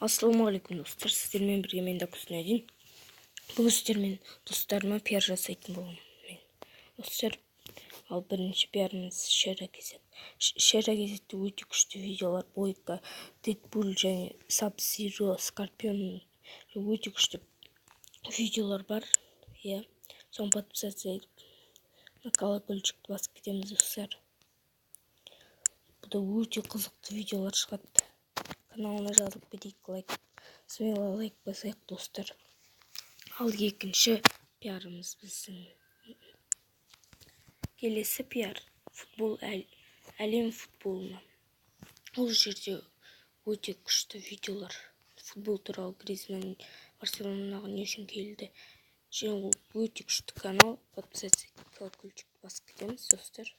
Ассалаумағалейкум, достар! Сіздермен бірге мен, Дакус Нәдин. Бүгін сіздермен достарыма пиар жасайтын боламын мен, достар. Ал бірінші пиарымыз — Шера kz. Шера kzте өте күшті видеолар: Бойка, Дэдпул және Саб Зиро, Скорпион, өте күшті видеолар бар, иә. Соны подписаться етіп, на колокольчикті басып кетеміз, достар. Бұда өте қызықты видеолар шығады. Каналына жазылып кетейік, лайк, смело лайк басайық, достар. Ал екінші пиарымыз, біздің келесі пиар — футбол, әлем футболына. Ол жерде өте күшті видеолар футбол туралы, Гризманн Барселонаға не үшін келді және ол өте күшті канал. Подписаться етіп, колокольчикті басып кетеміз, достар.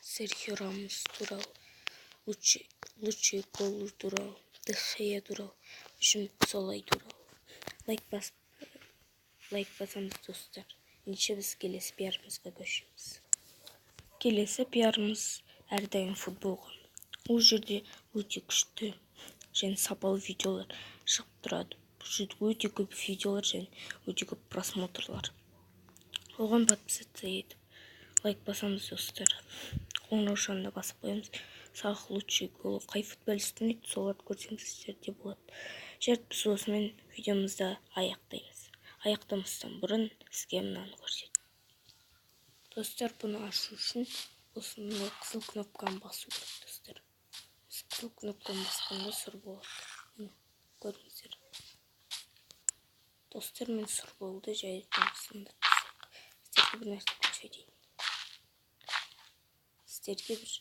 Серхио Рамос туралы, лучший гол туралы, Де Хея туралы, үшін солай туралы лайк басып, лайк басамыз, достар. Ендеше біз келесі пиарымызға көшеміз. Келесі пиарымыз әрдайым футболға. Ол жерде өте күшті және сапалы видеолар шығып тұрады. Бұл жерде өте көп видеолар және өте көп просмотрлар. Оған подписаться етіп, лайк басамыз, достар. Қоңыраушаны да басып қоямыз. Самых лучший гол қай футболист ұнайды, соларды көрсеңіздер де болады. Жарайды, біз осымен видеомызды аяқтаймыз. Аяқтамастан бұрын сізге мынаны көрсетейін, достар. Бұны ашу үшін осындай қызыл кнопканы басу керек, достар. Осы қызыл кнопканы басқанда сұр болады. Міне, көрдіңіздер, достар, мен сұр болды. Жай сіздерге бір нәрсе көрсетейін. Сіздерге бір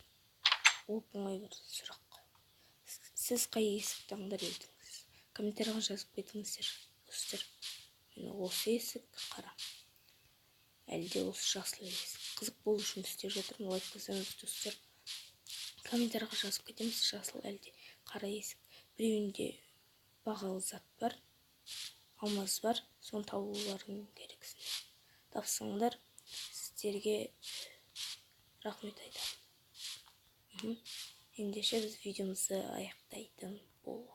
оп оңай бір сұрақ: сіз қай есік таңдар едіңіз? Комментарийға жазып кетіңіздер, достар. Міне, осы есік қара әлде осы жасыл есік? Қызық болу үшін істеп жатырмын. Лайк басамыз, достар. Комментарийға жазып кетеміз: жасыл әлде қара есік? Біреуінде бағалы зат бар, алмаз бар, соны табуларың керексіңдер. Тапсаңдар, сіздерге рахмет айтамын. Ендеше біз видеомызды аяқтайтын боламыз.